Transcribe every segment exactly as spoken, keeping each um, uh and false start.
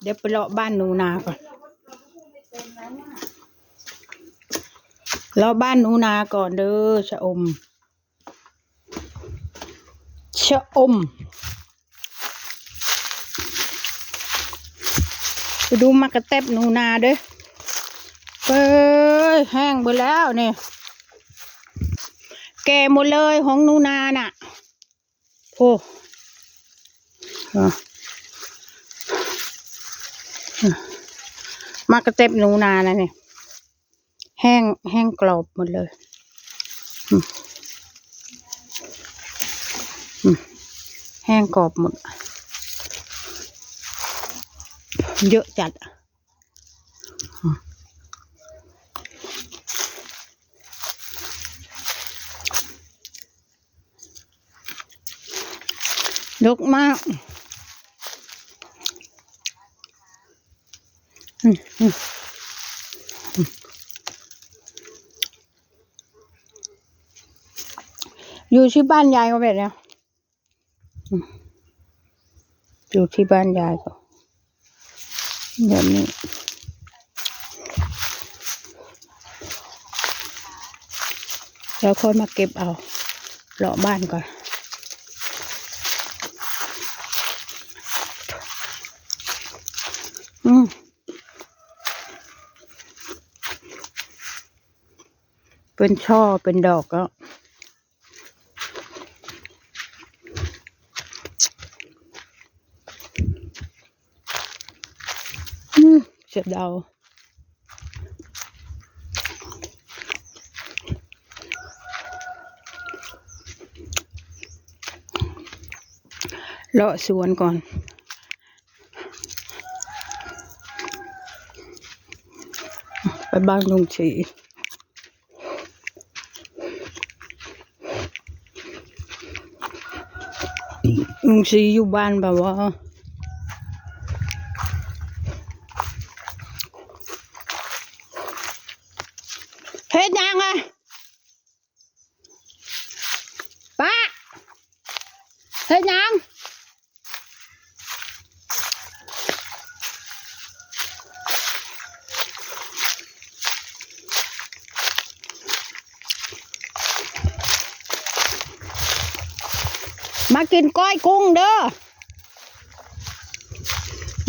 ดี๋ยวไปเลาะบ้านหนูนาก่อน เลาะบ้านหนูนาก่อนเด้อ ชะอม ชะอม ไปดูหมากกระแตบหนูนาเด้อ เอ้ย แห้งเบิดแล้วนี่ แก่หมดเลยของหนูนาน่ะ โอ้ อ่ะ หมากกระแตบหนูนาน่ะนี่ แห้ง แห้งกรอบหมดเลย อืม อืม แห้งกรอบหมด เยอะจัด อืม ดกมาก อืม อืม อืม อยู่ที่บ้านยายก็แบบเนี้ย อืม อยู่ที่บ้านยายก็ แบบนี้ แล้วค่อยมาเก็บเอา เลาะบ้านก่อน อืม เป็นช่อเป็นดอกแล้ว อืม เสียดาย เลาะสวนก่อน ไปบ้านลุงศรี ลุงศรีอยู่บ้านแบบว่า เฮ็ดหยังอะ ป้า เฮ็ดหยัง มากินก้อยกุ้งเด้อ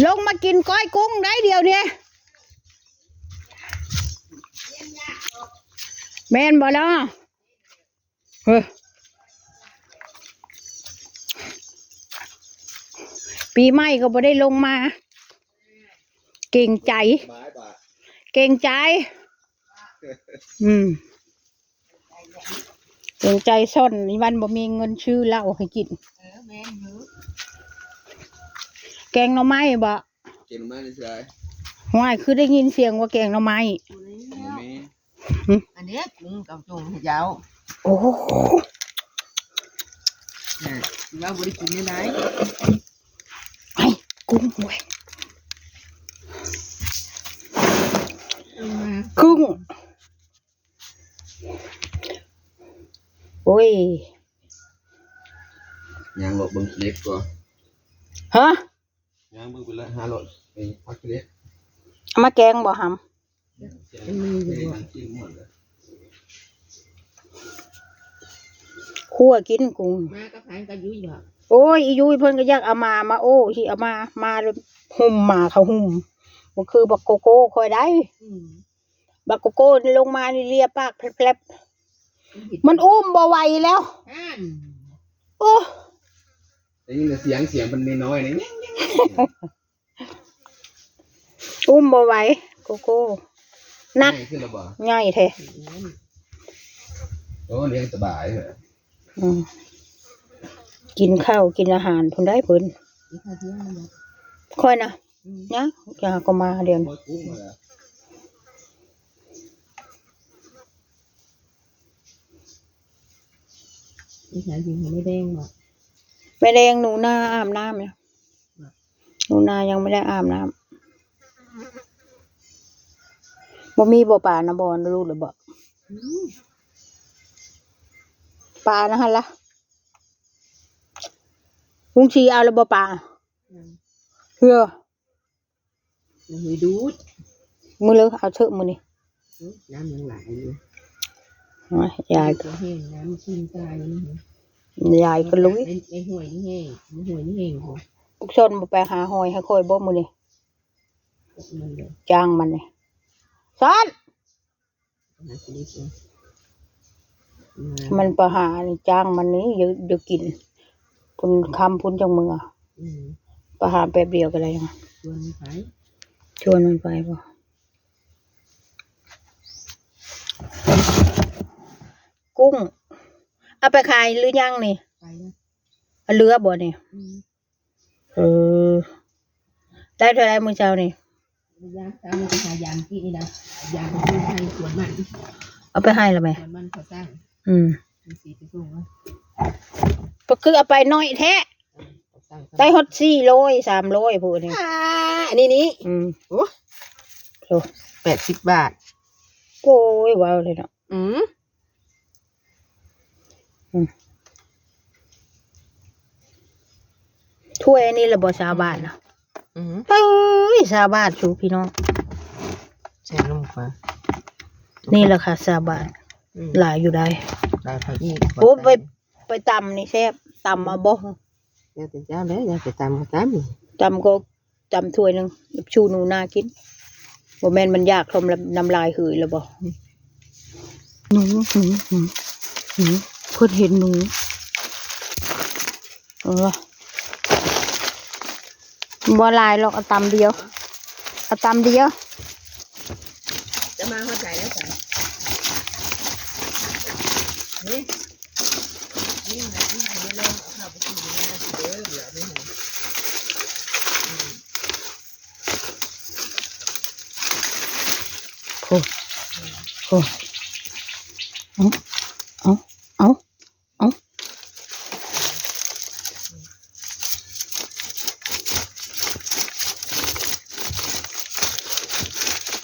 ลงมากินก้อยกุ้งได้เดี๋ยวนี้ แม่นบ่เนาะ เฮ้อ ปีใหม่ก็บ่ได้ลงมา เกรงใจ เกรงใจ อืม เกรงใจซ่อน อีวันบ่มีเงินซื้อเหล้าให้กิน เออ แม่นอยู่ แกงหน่อไม้บ่ เกงมาในสาย ห้วย คือได้ยินเสียงว่าแกงหน่อไม้ บ่มี หึ อันนี้กุ้งกับจุ่มให้เจ้า โอ้โห น่ะ ว่าบ่ได้กินได้ไหน ไอ้ กุ้งเว้ย เอามา กุ้ง โอ้ย ย่างเลาะเบิ่งเล็กก่อน ฮะ ย่างเบิ่งไปละห้าร้อย ไอ้ผักเล็ก เอามาแกงบ่หำ แกง มันมีอยู่บ่ แกงกินหมดแล้ว คั่วกินกุ้ง มากับไผ กับยุ้ยบ่ โอ้ย อียุ้ยเพิ่นก็อยากเอามา มา โอ้ สิเอามา มาแล้วหุ่มหมาเขาหุ่ม บ่คือบักโกโก้ค่อยได้ อืม บักโกโก้นี่ลงมานี่เลียปากแผลบๆ มันอุ้มบ่ไหวแล้ว นั่น โอ้ ได้ยินแต่เสียง เสียงมันน้อยๆ นี่ อุ้มบ่ไหว โกโก้ หนัก ใหญ่ขึ้นแล้วบ่ ใหญ่แท้ โอ้ เลี้ยงสบายเหรอ อืม กินข้าวกินอาหารพุ้นได้เพิ่น กินข้าวเที่ยงแล้วบ่ ค่อยนะ อืม นะ ยาก็มาเดี๋ยวนี้ โอ้ยกุ้งมาแล้ว อีสานกินของแม่แดงบ่ แม่แดงหนูนาอาบน้ำเนี่ย หนูนายังไม่ได้อาบน้ำ บ่มีบ่ปลานะบ่ รู้หรือบ่ อืม ปลานะฮะละ ลุงชีเอาแล้วบ่ปลา อืม เพื่อ มันมีดูด มื้อเลยเอาเถอะมื้อนี้ อุ๊ย น้ำยังไหลอยู่ โอ้ย ยาย ตัวแห้งน้ำขึ้นตายแล้วนะ ยายก็ลุย ใน ในห้วยนี่แห้ง ในห้วยนี่แห้งอยู่ พวกชนบ่ไปหาหอยให้ค่อยบ่มื้อนี้ มันเลย จ้างมันนี่ ชน หากินได้กิน มันไปหานี่จ้างมันนี่ เดี๋ยว เดี๋ยวกิน พุ้นค่ำพุ้นจังเมือ อืม ไปหาแป๊บเดียวก็ได้นะ ชวนมันไป ชวนมันไปบ่ กุ้ง เอาไปขายหรือยังนี่ ไปนะ เอาเหลือบ่นี่ อืม เออ ได้เท่าไรมื้อเช้านี่ ยามเช้านี่ไปหายามกินนี่นะ ยามกินให้สวนมัน เอาไปให้ละแม่ สวนมันเขาสร้าง อืม มันสิไปส่งวะ ก็คือเอาไปน้อยแท้ เขาสร้าง ได้ฮอดสี่ร้อย สามร้อยพู้นนี่ อ่า อันนี้นี่ อืม โอ้ โอ้ แปดสิบบาท โอ้ย ว้าวเลยเนาะ อืม อืม ถ้วยอันนี้ละบ่ ซาวบาทเนาะ อืม เอ้ย ซาวบาทสูพี่น้อง ใส่ลงไป นี่แหละค่ะ ซาวบาท อืม หลายอยู่ได้ ได้ไปอีก โอ้ ไป ไปตำนี่แซ่บ ตำเอาบ่ แล้วแต่เจ้าแล้ว อยากไปตำก็ตำ ตำก็ ตำถ้วยหนึ่ง ชูหนูนากิน บ่แม่นมันอยากทมน้ำลายหืยแล้วบ่ หนู หนู หนู หนู เพิ่นเห็นหนู เออ บ่หลายหรอก เอาตำเดียว เอาตำเดียว จะมาฮอดใสแล้วจ้ะ นี่ นี่นะ ที่ให้เรื่องเอาข้าวไปกินนะ เด้อ เดี๋ยวนี่นะ อืม โอ้ โอ้ เอา เอา เอา เอา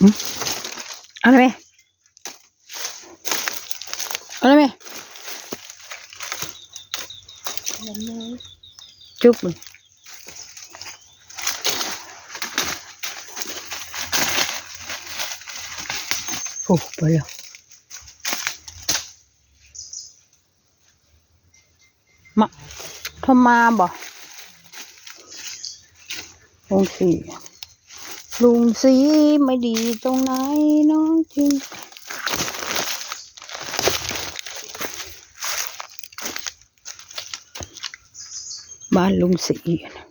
อืม เอาเลยแม่ เอาเลยแม่ จุ๊บมัน โอ้ ไปแล้ว มา พม่าบ่ ลุงศรี ลุงศรีไม่ดีตรงไหนน้องจริง บ้านลุงศรีนะ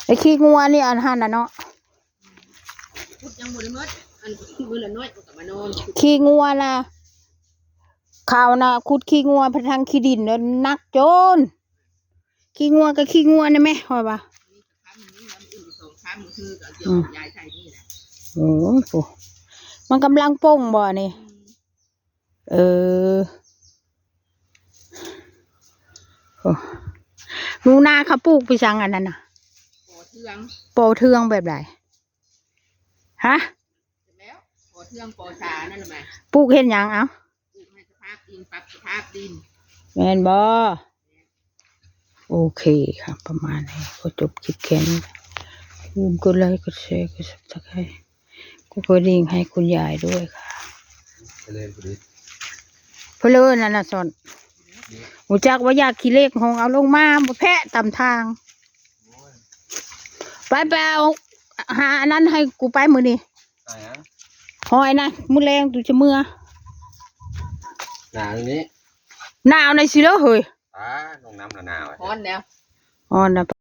ไอ้ขี้งัวนี่อันหันน่ะเนาะ ขุดยังบ่ได้หมด อันมื้อละน้อยก็กลับมานอน ขี้งัวนะ ข่าวนะ ขุดขี้งัวไปทางขี้ดินเนี่ยหนักโจน ขี้งัวก็ขี้งัวนะแม่ ข้อยว่า อืม โอ้โห มันกำลังป่งบ่นี่ เออ โอ้ หนูนาเขาปลูกไปสังอันนั้นน่ะ ปอเทือง ปอเทืองแบบใด ฮะ แล้วปอเทืองปอสานั่นแหละแม่ ปลูกเฮ็ดหยัง เอ้า ปลูกให้สภาพดิน ปรับสภาพดิน แม่นบ่ โอเคค่ะ ประมาณนี้ ก็จบคลิปแค่นี้ อย่าลืมกดไลค์ กดแชร์ กด Subscribe กดกระดิ่งให้คุณยายด้วยค่ะ ไปเลยพอดี เพลินนั่นน่ะสอน รู้จักว่าอยากขี้เหล็กหงเอาลงมา บ่แพะตามทาง ไป ไปเอา หาอันนั้นให้กูไปมื้อนี้ ไหนอะ หอยนะ มื้อแลงตูจะเมือ หนาวอย่างนี้ หนาวในสิเด้อเฮ้ย อ่า ลงน้ำละหนาวอะ ฮ้อนแล้ว ฮ้อนนะ